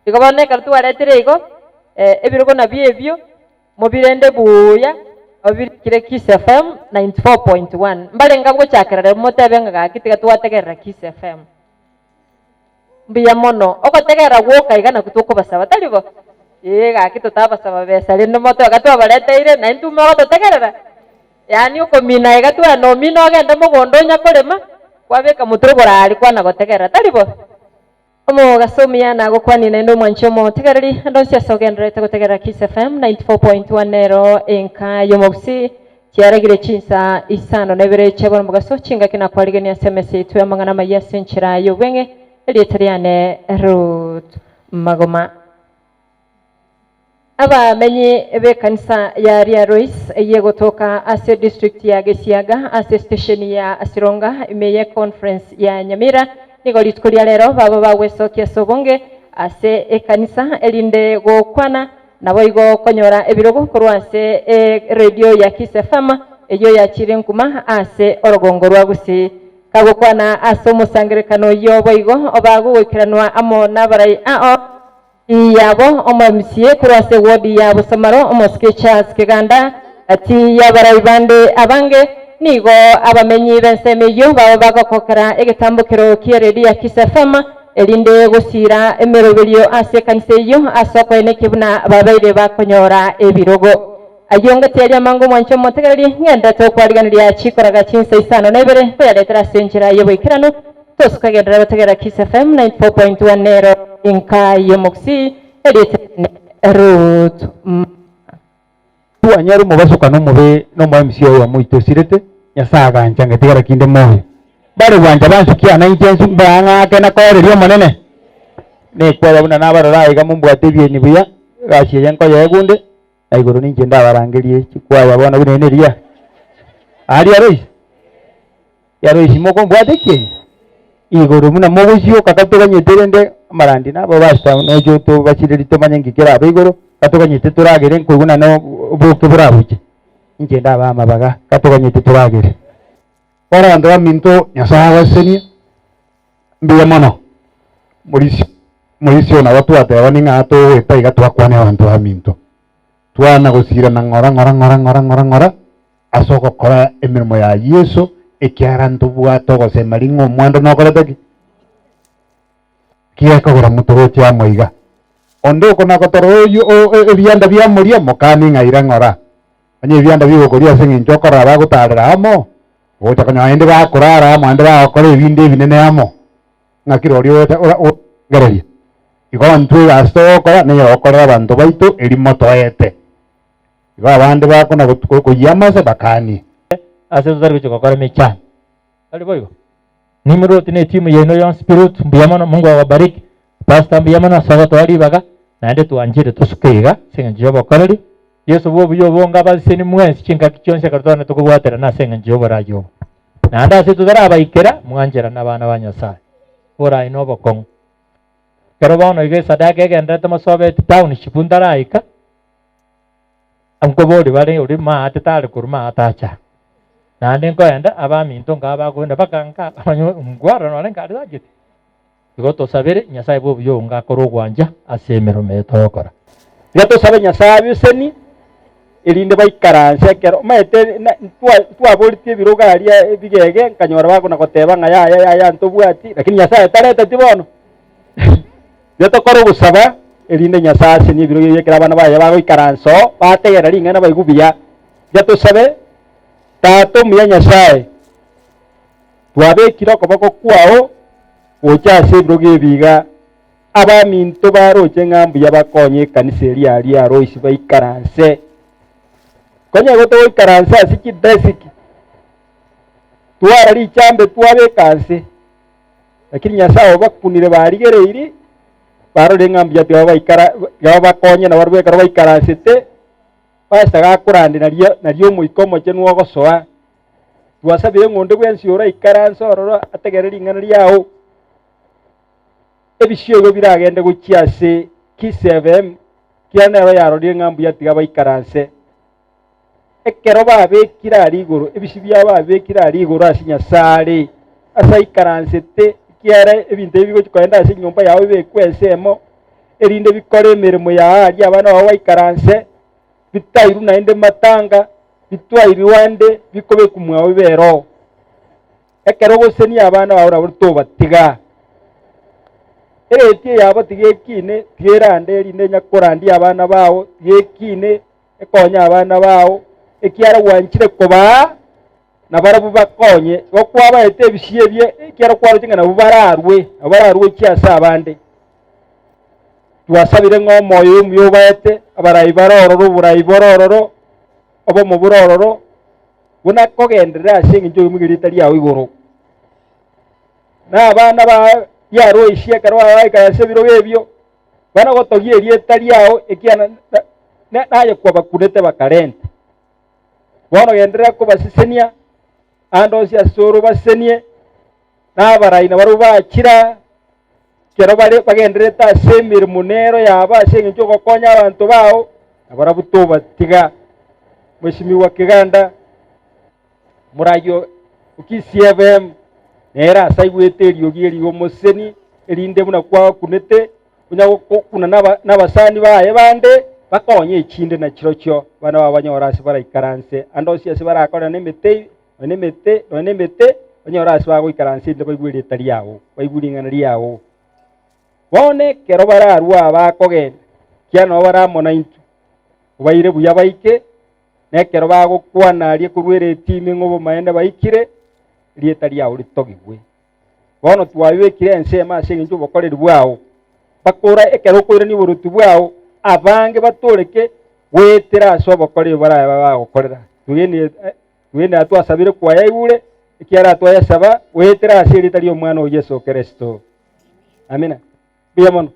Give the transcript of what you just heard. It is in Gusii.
Igo bono ekero twaretire igo, ebirogo nabio ebio, mobirende buya, obirikire Kiss FM 94.1. Mbarenge abwo gochakera rero motebe ng'a gaki tiga twategerera Kiss FM. Mbuya mono. Ogotegerera gwoka iga nakwo tokobasaba, tari bo? Ee gaki totabasaba besa rende motoe iga twabareteire na intwe mogototegerera. Yaani okomina iga twena nomina ogende mogondo onya korema, kwabeka motwe igoro aria kwana gotegerera, tari bo? Omogaso omuya nagokwanie naende omwanchi omotegereri, ande onsi ase ogendererete gotegerera Kiss FM 94.1 nero enka y'omogusii. Chiaragire chinsa isano na ibere chia bono mogaso, chingaki nakwarigania ase emesa yaito y'amang'ana amayia ase enchera y'obweng'e, erieta riane Ruth Magoma. Abamenyi b'ekanisa ya Riarois eyio egotoka ase district ya Gesiaga ase station ya Sironga ime ye conference ya Nyamira nigo rituko ria rero baba bagwesokia ase obonge ase ekanisa erinde gokwana Naboigo konyora ebirogo korwa ase eredio ya Kiss FM eyio yachiire nkuma ase orogongo rwa Gusii. Kagokwana ase omosangererekano oyio boigo obagogoikeranwa amo nabarai ao yabo omo MCA korwa ase ewodi ya Bosamaro omosike Charles Kiganda gati y'abarai bande abange. Nigo abamenyi b'ensemo eyio baba bagokokera egetambokero ki'eredio ya Kiss FM erinde gosiira emeroberio ase ekanisa eyio ase okoenekia buna babeire bakonyora ebirogo. Ayio ngati aria amange omwanche omotegereri, ng'enderete gokwarigeneria chikoraga chinsa isano na ibere nkoyaretera ase enchera y'oboikeranu, tosukagenderera gotegerera Kiss FM 94.1 nero enka y'omogusii, erieta riane Ruth Mama. Twanyora omobasokano omobe nomo MC oyomo oito osirete, Nyasae agancha ngetigara kinde moyo. Bare gwancha bansukia na inche nsu mbang'ake na koereria Omonene. Nekwaya buna nabarora aiga mombwate ebieni buya, egasi eye nkoyeegwa onde, na igoro ninche ndabarangerie chikwaya bono buna ere neria. Aria Royce, ya Royce mokombwata ekieni? Igoro buna mogosioka katoganyete rende amarandi nabo pastor noche tobachireri tomanye nki kerabe igoro, katoganyete toragere nkoigwa naende oboke borabuche, inche ndabe amabaga katoganyete toragere. Bono abanto baminto, Nyasae abasesenie, mbuya mono. Morisia morisia oyo nabo twateba ning'a togoeta iga twakwane abanto baminto. Twana gosirana ng'ora ng'ora ng'ora ng'ora ng'ora ng'ora ase ogokora emeremo ya Yeso, ekiagera ntobwate ogosemeria ng'a omwando nokorete ki? Kiekogera motoroche amo iga. Onde okona-gotorora oyio ebianda biamoria, mokanie ng'a ira ng'ora. Onye ebianda bigokoria ase engencho okorora bagotaarera amo, ogocha konyora naende bakorara amo naende bagokora ebinde ebinene amo, ng'aki rirorio ogocha orengereria. Igo intwe egasi togokora neyogokorera abanto baito erimo toete. Igo abande bakona koyia amase bakanie. Ase totari gochia gokora emechando. Tari boigo? Nimrod ne etimu yaino yonsi pi Ruth mbuya mono, Mungu awabariki. Pastor mbuya mono ase ogotoa ribaga, naende twanchire tosuke iga ase eng'encho y'obokoreri. Yeso bw'obuya obonge abaseseni mwensi chingaki chionsi ekero twane tokobwaterana ase eng'encho y'oboraai obo. Naende ase totarabaikera, mwancherane abana ba Nyasae. Oboraai nobokong'u. Ekero bono iga esadaka egendererete mosobeti township ntaraika, Nkoboria bare oria maate tare korwa maate acha. Naende nkoenda abaminto nkaaba bakoenda mpaka nka ngwara nonye nkare tacheti. Igo tosabere Nyasae bw'obuya obo ngakore ogwancha ase emeremo eye togokora. Iga tosabe Nyasae abeseni, erinde baikaranse ekero omanyete ntwaboretie ebirogo aria ebigege, nkanyora bakona goteba ng'a yaya yaya ntobwati, lakini Nyasae tareteti bono. Iga tokore ogosaba, erinde Nyasae asenie ebirogo ebi ekero abana baye bagoikaransa oo, bategerera ring'ana baigwe buya. Iga tosabe, Tata omuya Nyasae, twabekire okoboko kwao gocha ase ebirogo ebi iga, abaminto baroche ng'a mbuya bakonye ekanisa eria aria Loisi baikaranse. Konya igo togoikaransa ase chidesiki, twara richambe twabeka nse. Lakini Nyasae obakunire barigereirie, barorire ng'a mbuya tiga baikara tiga babakonye nabarabwo ekero baikaransete, pastor gakorandia nario nario Omoika Omochenu ogosoa. Twasabire ng'a onde bwensi oraikaranse ororo ategerere ring'ana riao, ebisio ebio biragende gochia ase Kiss FM, kiagera nero yarorire ng'a mbuya tiga baikaranse. Ekero babekire aria igoro, ebisio biabo babibekire aria igoro ase Nyasae are, ase aikaransete, ekiagera ebinto ebi bigochia kogenda ase enyomba yao bibekwe ensemo, erinde bikore emeremo yao aria abana bao baikaranse, bitairwe naende matanga, bitwairwe ande, bikobekwa mwao bibere oo. Ekero ogosenia abana bao nabo tobatiga. Ereti eyabo tiga ekine, tiga erande erinde nyakorandia abana bao, tiga ekine ekonye abana bao, ekiagera gwanchire kobaa, na barabwo bakonye. Igo kwabaete ebisio ebio, ekiagera kwaroche ng'a nabwo bararwe, nabo bararwe gochia ase abande. Twasabire ng'a omoyo oyo omuya obaete, abarai bare ororo, oborai bore ororo, obomo bore ororo, buna kogenderera ase engencho y'okoimokia erieta riao igoro. Na abana ba riaroisia ekero bagaikara ase ebirogo ebio, bana gotogia erieta riao ekiagera naye kwabakunete bakarenta. Bono genderera kobasesenia, ande onsi ase ore obasesenie, na abarai nabarabwo bachira, ekero bare bagendererete ase emeremo nero yabo ase engencho y'ogokonya abanto bao, nabarabwo tobatiga. Mweshimiwa Kiganda, Morai o Kisii FM, nere ase aigwete eriogi eri omoseseni, erinde buna kwakunete, onya gokuna nabasani baye bande, bakonye echinde na chirochio, abana babo banyore ase baraikaranse. Ande onsi ase barakorerane emete, nonya nemete, nonya nemete, banyore ase bagoikaransa erinde baigwe erieta riao, baigwe ring'ana riao. Bono ekero bararue aa bakogenda, ekiagera nabo bare amo naintwe, obaire buya baike, na ekero bagokwana aria korwa eretiimi ng'a obomaene baikire, erieta riao ritogigwe. Bono twabibekire ensemo ase engencho y'obokoreri bwao, mpaka ekero okoirania oboruoti bwao, abange batoreke goetera ase obokoreri barabe bagokorera. Twegenire twasabire kwayaigure, ekiagera twayasaba goetera ase erieta ri'Omwana oo Yeso Kristo. Amina. Mbuya mono.